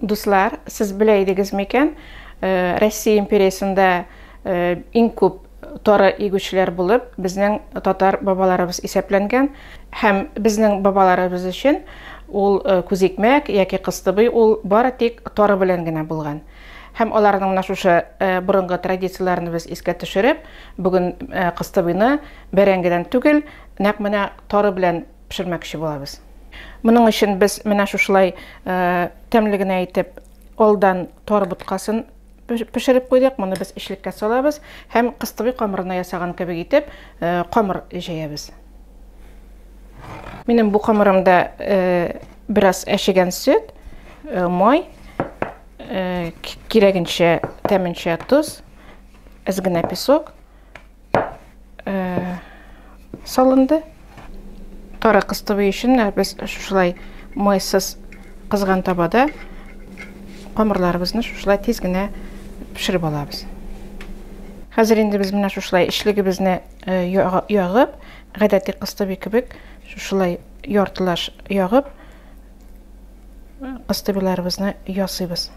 Дуслар, сез белә идегез микән, Россия империясендә иң күп тары игүчеләр булып безнең татар бабаларыбыз исәпләнгән һәм безнең бабаларыбыз өчен ул күзикмәк яки кыстыбый ул бары тик тары белән генә булган. Һәм аларның менә шушы борынгы традицияләрен без искә төшереп, бүген кыстыбыйны бәрәңгедән түгел, нәкъ менә тары белән пешермәкче булабыз. Моның өчен без менә шушылай тәмле генә итеп алдан тары боткасын пешереп куйдык. Моны без эчлеккә салабыз һәм кыстыбый камырына ясаган кебек итеп камыр җәябез. Минем бу камырымда бераз әчегән сөт, май, кирәгенчә, тәменчә тоз, әз генә песок, салынды. Тары кыстыбый өчен без шушылай майсыз кызган табада камырларыбызны шушылай тиз генә пешереп алабыз. Хәзер инде без менә шушылай эчлегебезне ягып, гадәти кыстыбый кебек шушылай яртылаш ягып, кыстыбыйларыбызны ясыйбыз.